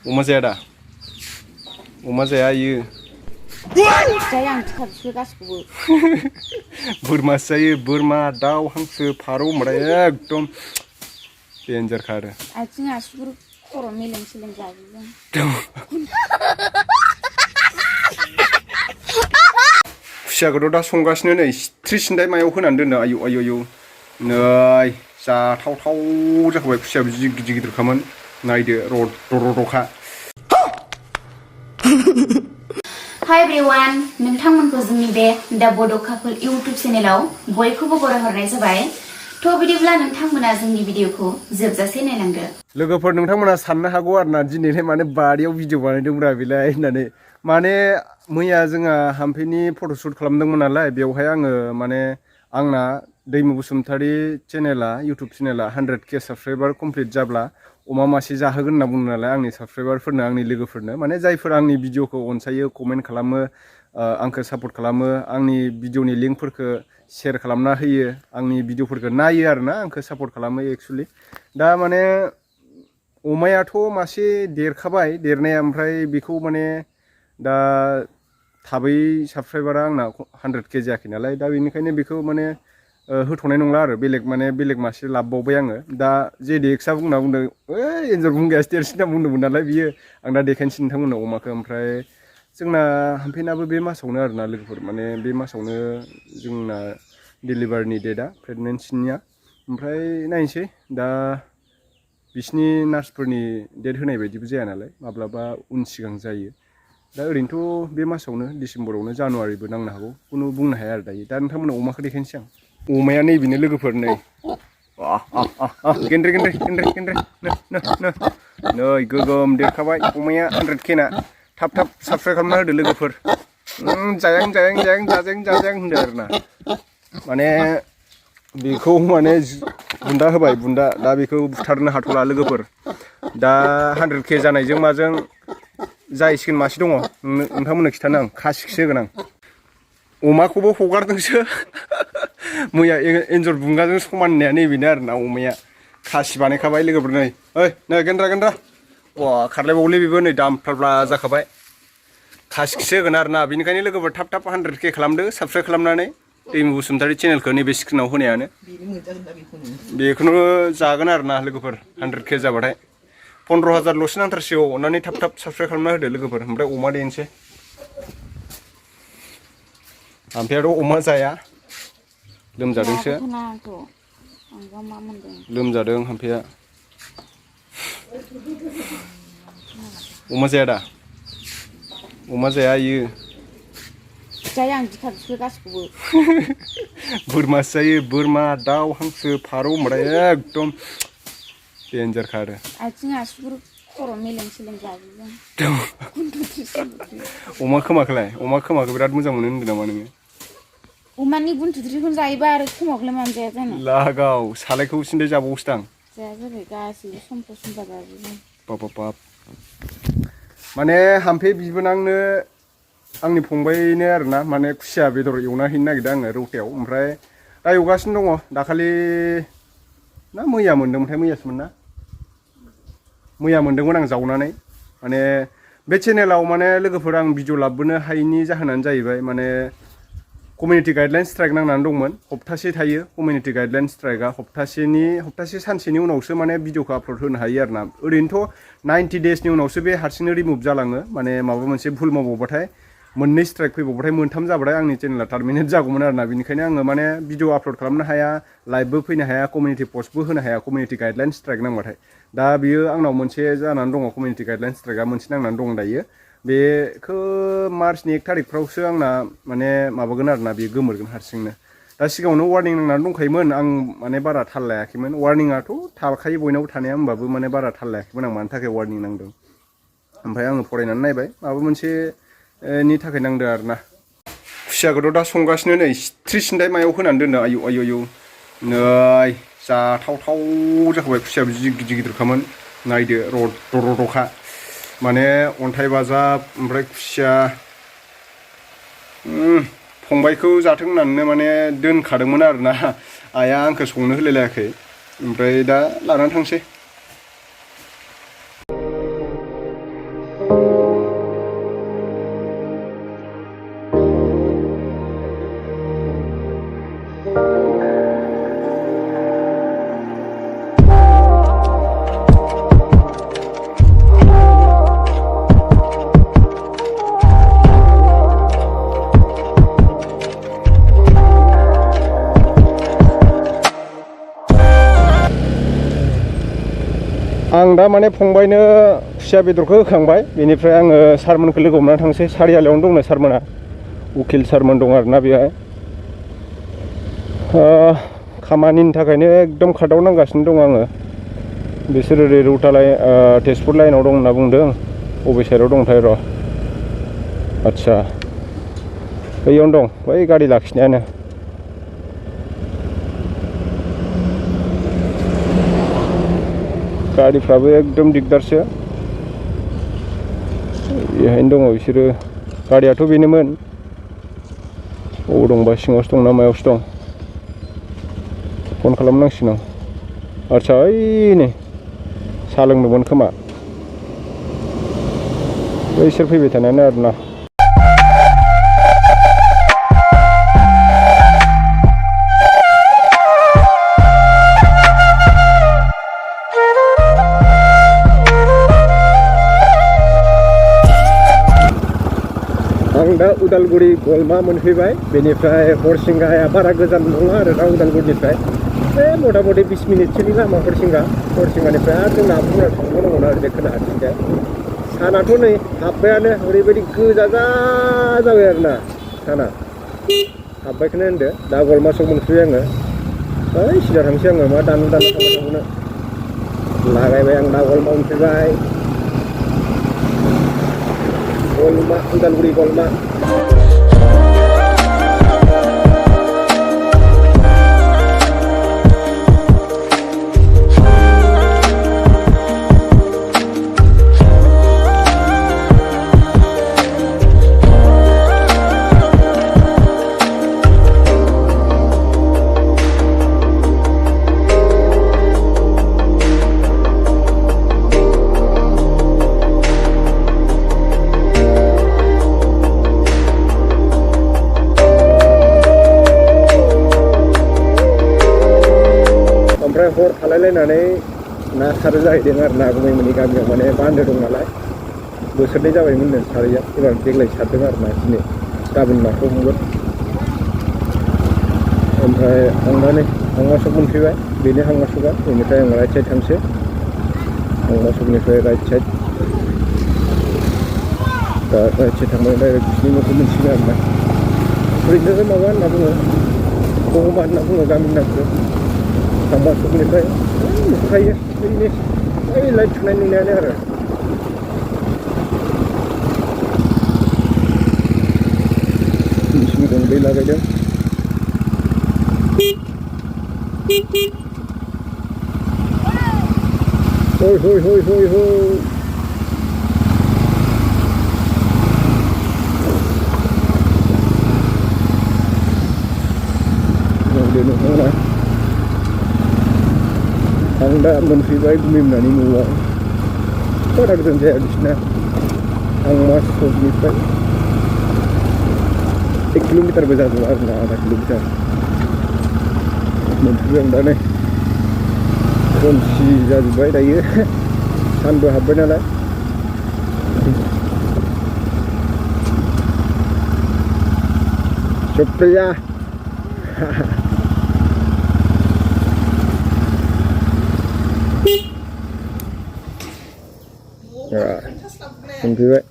अमा जाया दा अमा जाया इयो जाया आं बिसोर गासिखौबो बोरमासो जायो बोरमा दाउ हांसो फारौ ओमफ्राय एकदम डेन्जारखा आरो आथिं आसुगुर खर' मेलेम सेलेम जाजोबो खुसियाखौथ' दा संगासिनो नै सिथ्रि सिन्थाय मायाव होनानै दोनदों आयौ आयौ आयौ नै जाथावथाव जाखाबाय खुसिया बिदि गिदिर गिदिरखामोन नायदो रद'-रद'खा हाय एभ्रिवान नोंथांमोनखौ जोंनि बे दा बड' कापोल इउटुब चेनेलाव बयखौबो बरायहरनाय जाबाय थ' बिदिब्ला नोंथांमोना जोंनि भिडिअखौ जोबजासे नायलांदो लोगोफोर नोंथांमोना साननो हागौ आरोना दिनैहाय माने बारियाव भिडिअ बानायदोंब्रा बेलाय होननानै माने मैया जोंहा हाम्फेनि फट'शुट खालामदोंमोन नालाय बेवहाय आङो माने आंना दैमु बसुमतारी चेनेला इउटुब चेनेला 100K साबसक्राइबार कमप्लिट जाब्ला अमा मासे जाहोगोन होनना बुंदों नालाय आंनि साबसक्राइबारफोरनो आंनि लोगोफोरनो माने जायफोर आंनि भिडिअखौ अनसायो कमेन्ट खालामो आंखौ सापर्ट खालामो आंनि भिडिअनि लिंकफोरखौ शेयार खालामना होयो आंनि भिडिअफोरखौ नायो आरोना आंखौ सापर्ट खालामो एक्सुअलि दा माने अमायाथ' मासे देरखाबाय देरनाया ओमफ्राय बेखौ माने दा थाबै साबसक्राइबारा आंना 100K जायाखै नालाय दा बेनिखायनो बेखौ माने होथ'नाय नंला आरो बेलेग मासे लाबबावबाय आङो दा JDXआ बुंदों ओइ एन्जर बुंगायासो देरसिन होनना बुंदोंमोन नालाय बियो आं दा देखायनोसै नोंथांमोननो अमाखौ ओमफ्राय जोंना हाम्फेनाबो बे मासावनो आरोना लोगोफोर माने बे मासावनो जोंना डिलिभारनि डेटआ प्रेगनेन्सिनिया ओमफ्राय नायनोसै दा बिसिनि नार्सफोरनि डेट होनाय बायदिबो जाया नालाय माब्लाबा उन सिगां जायो दा ओरैनोथ' बे मासावनो डिसेम्बरावनो जानुवारिबो नांनो हागौ खुनु बुंनो हाया आरो दायो दा नोंथांमोननो अमाखौ देखायनोसै आं अमाया नैबेनो लोगोफोर नै गेन्द्रे नै गोगोम देरखाबाय अमाया 100K ना थाब साबस्क्राइब खालामना होदो लोगोफोर जायां होनदो आरोना माने बेखौ माने बुन्दा होबाय बुन्दा दा बेखौ बुथारनो हाथ'ला लोगोफोर दा 100K जानायजों माजों जाहैसिगोन मासे दङ नोंथांमोननो खिथानो आं खासिखौसो होगोन आं अमाखौबो हगारदोंसो मैया एन्जर बुंगाजों समाननाया नैबेनो आरोना अमाया खासि बानायखाबाय लोगोफोर नै ओइ नै गेन्द्रा वा खारलायबावलै बेबो नै दामफ्राब्ला जाखाबाय खासिखौसो होगोन आरोना बेनिखायनो लोगोफोर थाब 100K खालामदो साबस्क्राइब खालामनानै दैमु बसुमतारी चेनेलखौ नैबे स्क्रिनाव होनायानो बेखौनो जागोन आरोना लोगोफोर 100K जाबाथाय 15,000ल'सो नांथारसिगौ अननानै थाब साबस्क्राइब खालामना होदो लोगोफोर ओमफ्राय अमा देनोसै हाम्फेयाथ' अमा जाया लोमजादोंसो लोमजादों हाम्फेया अमा जाया दा अमा जाया इयो जाया आं बिसोर गासिखौबो बोरमासो जायो बोरमा दाउ हांसो फारौ ओमफ्राय एकदम डेन्जारखा आरो आथिं आसुगुर खर' मेलेम सेलेम जाजोबो अमा खोमाखौलाय अमा खोमाखौ बिराद मोजां मोनो होनदों नामा नोङो अमानि गुन्थुद्रिखौनो जायोबा आरो खोमाखौलाय मानो जाया जानो लागाव सालायखौ सिन्थाय जाबावोसो दां जाया जाबाय गासैबो समफोर जाजोबो बाब माने हाम्फे बिबोनांनो आंनि फंबायनो आरोना माने खुसिया बेदर एवना हैनो नागिरदों आङो रौतायाव ओमफ्राय दा एवगासिनो दङ दाखालि ना मैया मोनदोंमोनथाय मैयासोमोन ना मैया मोनदोंमोन आं जावनानै माने बे चेनेलाव माने लोगोफोर आं भिडिअ लाबोनो हायैनि जाहोनानो जाहैबाय माने कमिउनिटि गाइडलाइन स्ट्राइक नांनानै दंमोन हप्तासे थायो कमिउनिटि गाइडलाइन स्ट्राइकआ हप्तासे सानसेनि उनावसो माने भिडिअखौ आपल'ड होनो हायो आरोना ओरैनोथ' 90 डेजनि उनावसो बे हारसिंनो रिमुभ जालाङो माने माबा मोनसे भुल मावबावबाथाय मोननै स्ट्राइक फैबावबाथाय मोनथाम जाबाथाय आंनि चेनेला टार्मिनेट जागौमोन आरोना बेनिखायनो आङो माने भिडिअ आपल'ड खालामनो हाया लाइभबो फैनो हाया कमिउनिटि पस्टबो होनो हाया कमिउनिटि गाइडलाइन स्ट्राइक नांबाथाय दा बियो आंनाव मोनसे जानानै दङ कमिउनिटि गाइडलाइन स्ट्राइकआ मोनसे नांनानै दं दायो बेखौ मार्चनि 1 तारिखफ्रावसो आंना माने माबागोन आरोना बेयो गोमोरगोन हारसिंनो दा सिगाङावनो वार्निं नांनानै दंखायोमोन आं माने बारा थाल लायाखैमोन वार्निंआथ' थाखायो बयनावबो थानाया होमबाबो माने बारा थाल लायाखैमोन आं मानि थाखाय वार्निं नांदों ओमफ्राय आङो फरायनानै नायबाय माबा मोनसे नि थाखाय नांदों आरोना खुसियाखौथ' दा संगासिनो नै सिथ्रि सिन्थाय मायाव होनानै दोनदों आयौ आयौ आयौ नै जाथावथाव जाखाबाय खुसिया बिदि गिदिर गिदिरखामोन नायदो रद'-रद'खा माने अन्थाइ बाजाब ओमफ्राय खुसिया फंबायखौ जाथों होननानै माने दोनखादोंमोन आरोना आइया आंखौ संनो होलायलायाखै ओमफ्राय दा लानानै थांसै आं दा माने फंबायनो खुसिया बेदरखौ होखांबाय बेनिफ्राय आङो सारमोनखौ लोगो हमनानै थांसै सारियालियावनो दंनो सारमोना उकिल सारमोन दं आरोना बेहाय खामानिनि थाखायनो एकदम खारदावनांगासिनो दं आङो बिसोर ओरै रौता तेजपुर लाइनाव दं होनना बुंदों बबे साइडआव दंथाय र' आदसा बैयावनो दं बै गारि लाखिनायानो गारिफ्राबो एकदम दिगदारसो बेहायनो दङ बिसोरो गारियाथ' बेनोमोन बबाव दंबा सिङावसो दं ना मायावसो दं फन खालामनांसिगोन आं आदसा ओइ नै साहा लोंदोंमोन खोमा बैसोर फैबाय थानायानो आरोना आं दा उदालगुरि गलमा मोनफैबाय बेनिफ्राय हरसिंगाया बारा गोजान नङा आरो दा उदालगुरिनिफ्राय मथा मथि 20 मिनिटसोनि लामा हरसिंगानिफ्राय आरो जों नाफुराव थांबावनांगौ आरो बे खोला हाथिंजाय सानाथ' नै हाब्बायानो ओरैबायदि गोजा जाबाय आरोना साना हाब्बायखौनो होनदो दा गलमासआव मोनफैबाय आङो ओइ सिदा थांसै आङो मा दानो थांनो लागायबाय आं दा गलमा मोनफैबाय गलमा उदालगुरि गलमा हर थालायलायनानै ना सारो जाहैदों आरो ना गुमैमोननि गामियाव माने बान्दो दं नालाय बोसोरनै जाबायमोननो सारैया एबार देग्लाय सारदों आरो ना दिनै गाबोन नाखौ हमगोन ओमफ्राय आं दा नै हांमासुक मोनफैबाय बेनो हांमासुकआ बेनिफ्राय आं राइट साइड थांसै हांमासुकनिफ्राय राइट साइड दा राइट साइड थांबाय डाइरेक्ट बिसिनि न'खौ मोनसिगोन आरो ना ओरैनो माबा होनना बुङो बहमा होनना बुङो गामिनि नामखौ हांमासुकनिफ्राय नुखायो ओइ लाइट थुनाय नुनायानो आरो मेचिन गंब्रै लागायदों हय हय हय हय हय नोंथांमोना आं दा मोनफैबाय गुमैमोनहानि न'आव बारा गोजान जाया बिसिना हांमासुकनिफ्राय 1 किल'मिटारबो जाजोबा आरोना आधा किल'मिटार मोनफैबाय आं दा नै खोमसि जाजोब्बाय दायो सानबो हाबबाय नालाय सुप्रिया मोनफैबाय